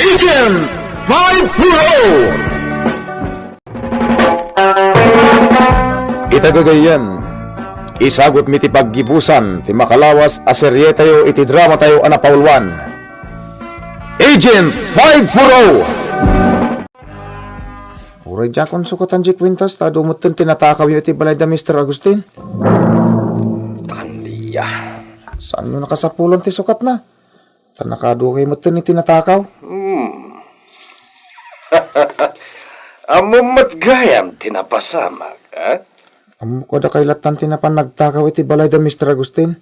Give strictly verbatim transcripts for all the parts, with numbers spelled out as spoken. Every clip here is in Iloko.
Agent five four oh! Ita gagayyem, isagutmi ti paggibusan ti makalawas a serietayo iti dramatayo a napauluan, Agent five four oh! Uray diakon sukatan diay kuentas ta adu metten ti natakawyo iti balay da Mister Agustin. Andia. Saanyo nakasapulan ti sukatna? Ta nakaduakay metten iti natakaw. Hmm. Ammom met gayam ti napasamak, ha? Ammok a dakay lattan ti napan nagtakaw iti balay da Mister Agustin.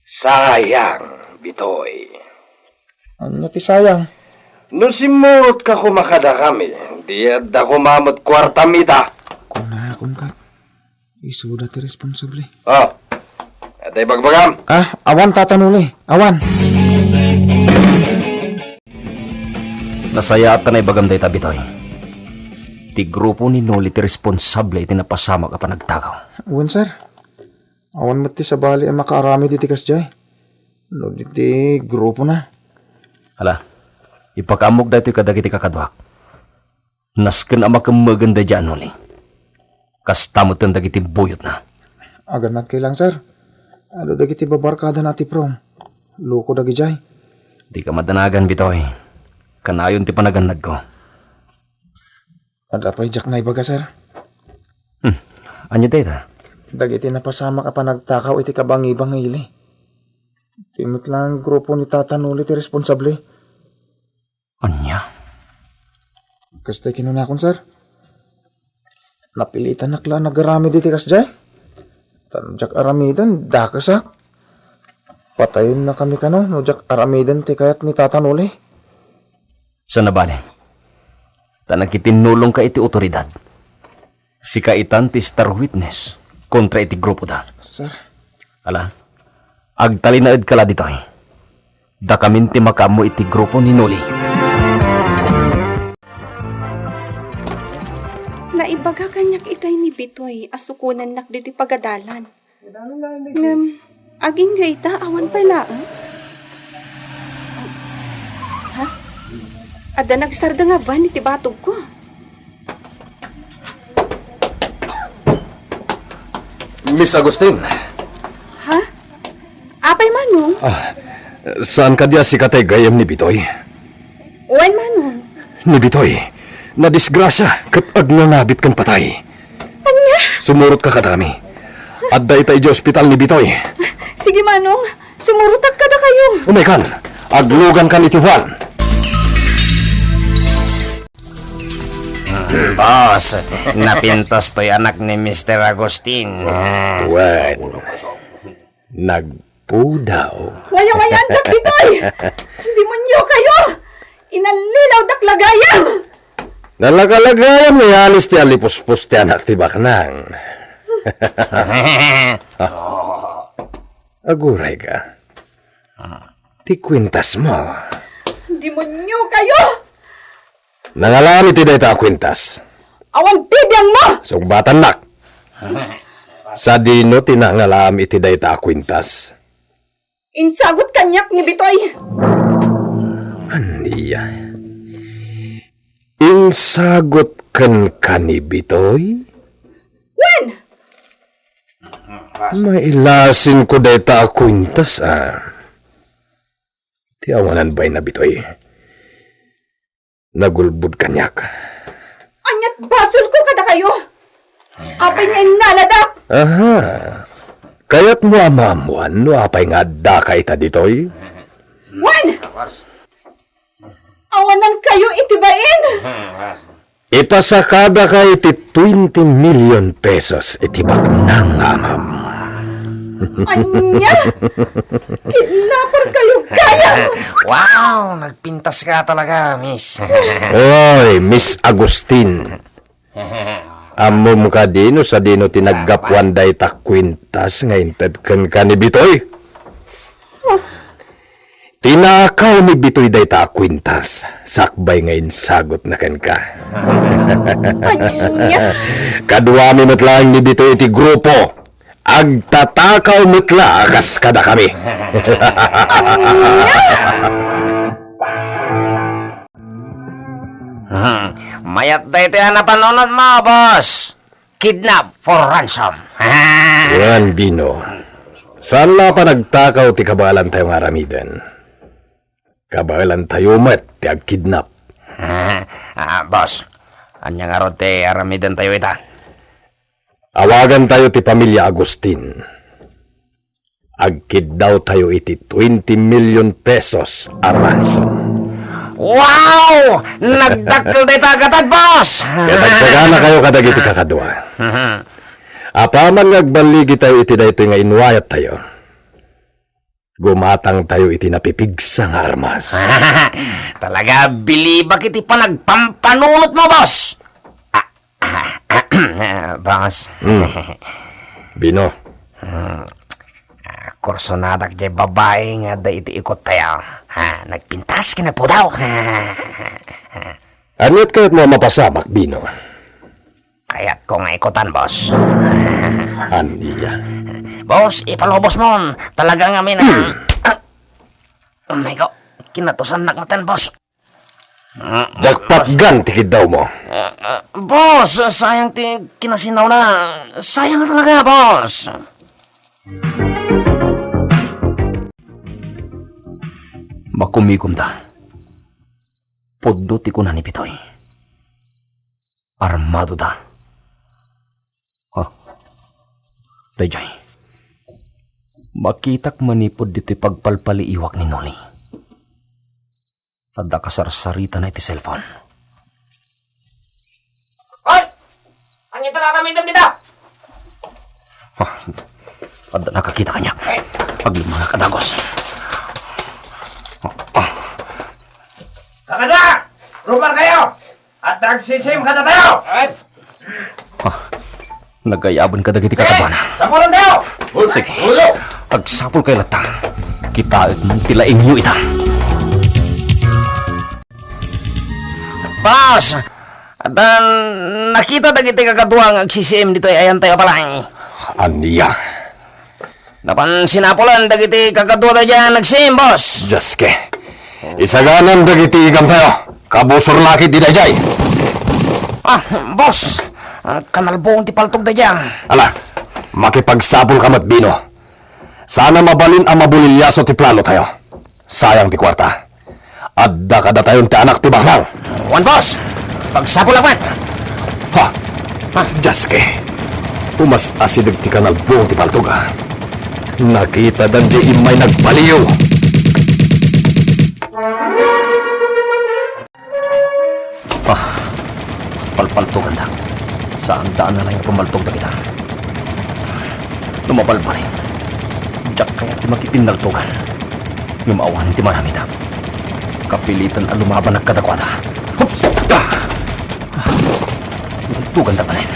Sayang, Bitoy. Ania ti sayang? No simmurotka koma kadakami, di adda koma met kuartam ita. Kunakon kat, isuda ti responsable. Oh, adda ibagbagam? Ah, awan, Tata Noli. Awan. Nasayaat ta naibagam dayta, Bitoy. Ti grupo ni Noli ti responsable iti napasamak a panagtakaw. Wen, sir. Awan met ti sabali a makaaramid iti kasdiay. No di ti grupona. Ala, ipakaammok daytoy kadagiti kakaduak. Nasken a makemmegen daydiay a Noli. Kasta metten dagiti buyotna. Agannadkay lang, sir. Adu dagiti babarkada na ti prom. Loko dagidiay. Dika madanagan, Bitoy. Kanayon ti panagannadko. Adda pay diak naibaga, sir. Hmm. Ania dayta? Dagiti napasamak a panagtakaw iti kabangibangili. Ti met lang grupo ni Tata Noli ti responsable. Ania? Kasta ti kinunakon, sir. Napilitanak la a nagaramid iti kasdiay. Ta no diak aramiden, dakesak. Patayennakami kano no diak aramiden ti kayat ni Tata Noli. Saan a bale. Ta nakitinnulongka iti otoridad. Sika itan ti star witness kontra iti grupoda. Sir. Ala, agtalinaedka la ditoy. Dakamin ti makaammo iti grupo ni Noli. Naibaga kaniak itay ni Bitoy a sukonannak ditoy pagadalan. Ngem, agingga ita, awan pay laeng. Ha? Adda nagsarda nga van iti batogko. Miss Agustin. Ha? Apay, Manong? Ah, saan kadi a sika ti gayyem ni Bitoy? Wen, Manong. Ni Bitoy, nadisgrasia ket agnanabit ken patay. Ania? Sumurotka kadakami. Adda ita idiay ospital ni Bitoy. Sige, Manong. Sumurotak kadakayo. Umaykan. Aglugankan iti van. Boss, napintas toy anak ni Mister Agustin. Wen. Nagpudaw. Wayawayaan dak ditoy! Demonio kayo! Inallilaw dak la gayam! Nalakalagayam nga yalis ti alipuspos ti anak ti baknang. Aguray ka. Ti kwintas mo. Demonio kayo! Nangalam iti dayta a kwintas. Awan bibiangmo! Sungbatannak. Sadino ti nangalam iti dayta a kwintas? Insagut kaniak ni Bitoy. Ania? Insagut kenka ni Bitoy? Wen! Mailasinko dayta a kwintas, a. Ti awanan bayna, Bitoy. Nagulbod kaniak. Ania't basolko kadakayo? Apay nga innaladak? Aha. Kayatmo a maammuan no apay nga addaka ita ditoy? Wen! Awanan kayo iti bain! Ipasakada kay iti twenty million pesos iti baknang nga amam. Ania? Kidnapper kayo gayam! Wow! Nagpintas ka talaga, miss. Oy, Miss Agustin. Ammom kadi no sadino ti naggapuan dayta kwintas nga inted kenka ni Bitoy? Tinakaw ni Bitoy dayta a kwintas, sakbay nga insagutna kenka. Ania? Kaduami met laeng ni Bitoy iti grupo. Agtatakaw met la a kas kadakami. Ania? Ket daytoy a napanunotmo, boss. Kidnap for ransom. Wen, Bino. Saan la a panagtakaw ti kabaelantayo nga aramiden. Kabaelantayo met ti agkidnap. Ah, boss, ania ngarud ti aramidentayo ita? Awagantayo ti pamilya Agustin. Agkiddawtayo iti twenty million pesos a ransom. Wow! Nagdakkel dayta a gatad, boss! Ket agsaganakayo kadagiti kakadua. Mhm. Apaman nga agballigitayo iti daytoy nga inwayattayo, gumatangtayo iti napipigsa nga armas. Talaga, bilibak iti panagpampanunotmo, boss! Ah, ah, boss. Hmm. Bino. Hmm. Ah, kursonadak jay babai nga adda iti ikottayo. Ah, nagpintas ken nagpudaw. Aniat kayatmo a mapasamak, Bino? Kayatko nga ikotan, boss. Ania? Boss, ipalubosmon. Talaga ngamin a, ah, oh my God. Kinatusannak ngaten, boss. Ah, Diak boss. Patgan ti kiddawmo. Ah, ah, boss, sayang ti kinasinnawna. Sayang talaga, boss. Makumigomda. Pudno ti kuna ni Bitoy. Armadoda. Ha? Daydiay. Makitak manipud ditoy pagpalpaliiwak ni Noli. Adda kasarsaritana iti cellphone. Hoy! Ania ti aramidem dita? Ah, adda nakakita kaniak. Aglemmengak a dagus. Ah, ah. Kakadua! Rumarkayo! Adda agsisim kadatayo! Ah, nagayaben kadagiti kakaduana. Sapulantayo! Sige. Agsapulkayo latta. Kitaek man ti laingyo ita. Boss! Adda nakita dagiti kakadua nga agsisiim ditoy ayantayo a balay. Ania? Napan sinapulan dagiti kakadua daydiay a nagsiim, boss. Diaske. Isaganam dagiti igamtayo. Kabusor la ketdi daydiay. Ah, boss. Ah, kanalbuong ti paltog daydiay. Ala, makipagsapulka met, Bino. Saan a mabalin a mabulilyaso ti planotayo. Sayang ti kuarta. Adda kadatayon ti anak ti baknang. Wen, boss. Pagsapulak met. Ha? Ha? Diaske. Umas-asideg ti kanalbuong ti paltog, a. Nakitadan diay immay nagpaliw. Ah, palpaltogandak. Saanda a nalaing pammaltog dagita. No mabalbalin, diak kayat ti makipinnaltogan. Ngem awanen ti maramidak. Kapilitan a lumabanak kadakuada. Hup! Ah! Naltoganda manen.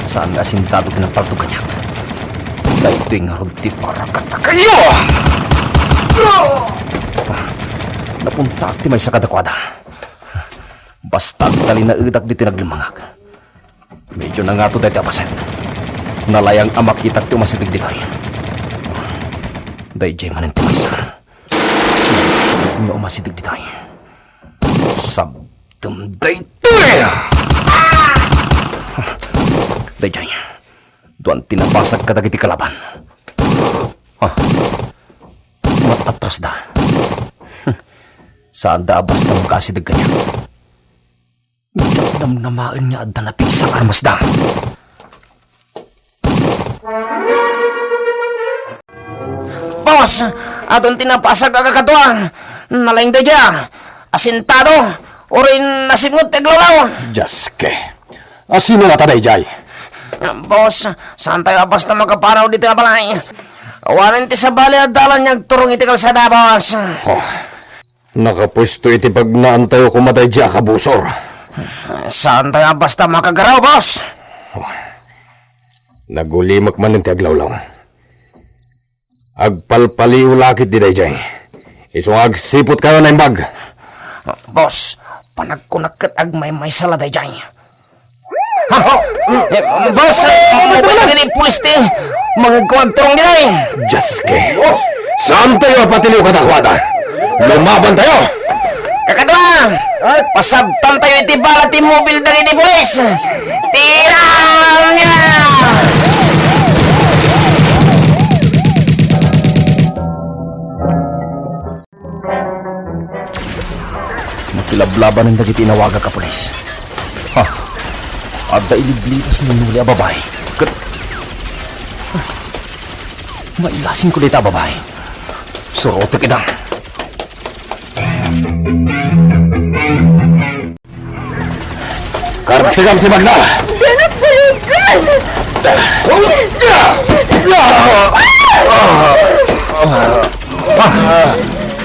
Saan nga asintado ti nagpaltog kaniak. Daytoy ngarud ti para kadakayo! Napuntaak ti maysa kadakuada. Basta agtalinaedak ditoy naglemmengak. Medyo nangato daytoy a paset. Nalayang a makitak ti umasideg ditoy. Daydiay manen ti maysa. Nga umasideg ditoy. Sabtem daytoy! Daydiay. Duan ti napasag kadagiti kalaban. Ah. Mat-atrasda. Saanda a basta makaasideg kaniak. Diak namnamaen nga adda napigsa nga armasda. Boss, adun ti napasag a kakadua. Nalaing daydiay. Asintado. Uray nasimnget ti aglawlaw. Diaske. Asino ngata daydiay? Boss, saantayo a basta makapanaw ditoy a balay. Awanen ti sabali a dalan nga agturong iti kalsada, boss. Oh. Nakapuesto iti bagnaantayo koma daydiay a kabusor. Saantayo a basta makagaraw, boss. Nagulimek manen ti aglawlaw. Agpalpaliw la ketdi daydiay. Isu nga agsiputkayo a naimbag. Boss, panagkunak ket agmaymaysa la daydiay. Ha? Eh, boss, mabalin dagiti pulis ti mangegko agturong ditoy. Diaske. Saantayo a patiliw kadakuada. Lumabantayo. Kakadua, Pasabtan tayo iti bala ti mobil dagiti pulis. Tirang! Nakilablabanen dagiti inawagak a pulis. Ha? Adda iliblitas ni Nuli a babai. Ket, mailasingko dayta a babai. Surotek ida. Kartegam ti magna! Danak paligan!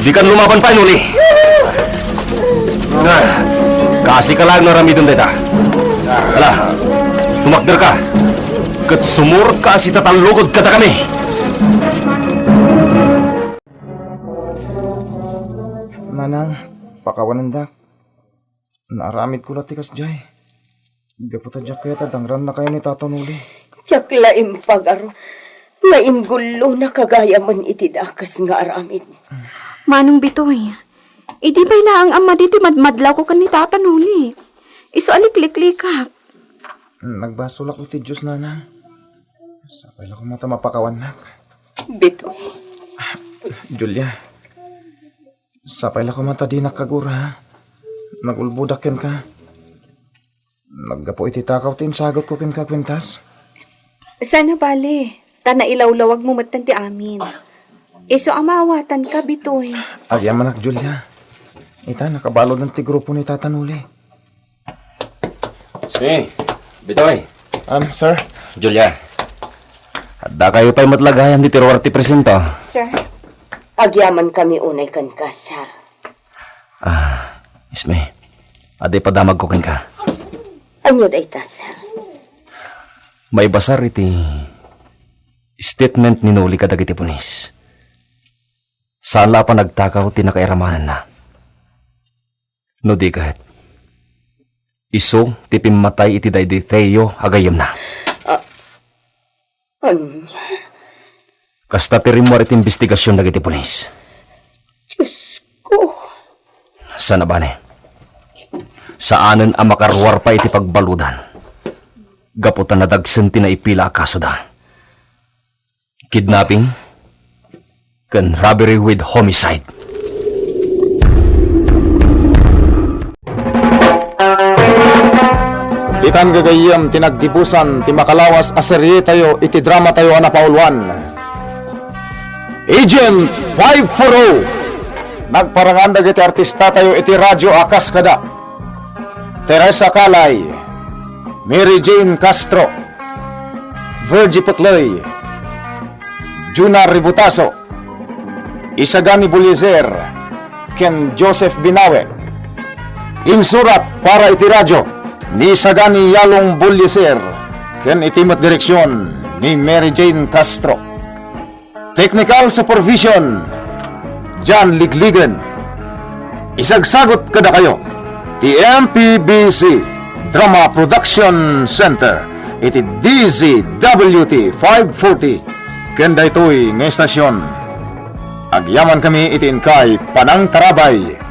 Dikan lumaban pay, Nuli. Kasika laeng nga aramiden dayta. Ala, tumakderka. Ket sumurotka a sitatallukod kadakami. Nanang, pakawanendak. Naaramidko la ti kasdiay. Gapu ta diak kayat a dangrannakayo ni Tata Noli. Diak la impagaro nga inggullonaka gayamen iti dakes nga aramid. Manong Bitoy, idi pay laeng a madi ti madmadlawko ken ni Tata Noli. Isu a likliklikak. Nagbasolak iti Dios, Nanang. Sapay la koma ta mapakawannak. Bitoy. Julia, sapay la koma ta dinak kagura, ha? Nagulbodak kenka. Naggapu iti takaw ti insagutko kenka, kuentas. Saan a bale, ta nailawlawagmo metten ti amin. Isu a maawatanka, Bitoy. Agyamanak, Julia. Ita, nakabaludan ti grupo ni Tata Noli. Sige, Bitoy. Um, sir? Julia, addakayo pay met la gayam ditoy ruar ti presinto. Sir, agyamankami unay kenka, sir. Ah, Isme, adda ipadamagko kenka. Ania dayta, sir? Maibasar iti statement ni Noli kadagiti pulis, saan la a panagtakaw ti nakairamananna. No di ket, isu ti pimmatay iti daydiay Teo a gayyemna. Ah, ania? Kasta ti rimmuar iti imbestigasion dagiti pulis. Diosko. Saan a bale, saanen a makaruar pay iti pagbaludan gapu ta nadagsen ti naipila a kasoda. Kidnapping ken robbery with homicide. Ditan gagayyem ti nagdibusan ti makalawas a serietayo iti dramatayo a napauluan, Agent five four oh. Nagparangan dagiti artistatayo iti radyo a kas kada Teresa Calay, Mary Jane Castro, Virgie Putley, Juna Ributaso, Isagani Buliser, ken Joseph Binawe. Insurat para iti radyo ni Isagani Yalong Buliser ken iti met direksion ni Mary Jane Castro. Technical supervision, John Ligligen. Isagsagut kadakayo ti M P B C Drama Production Center iti D Z W T five forty ken daytoy nga estasion. Agyamankami iti inkay panangtarabay.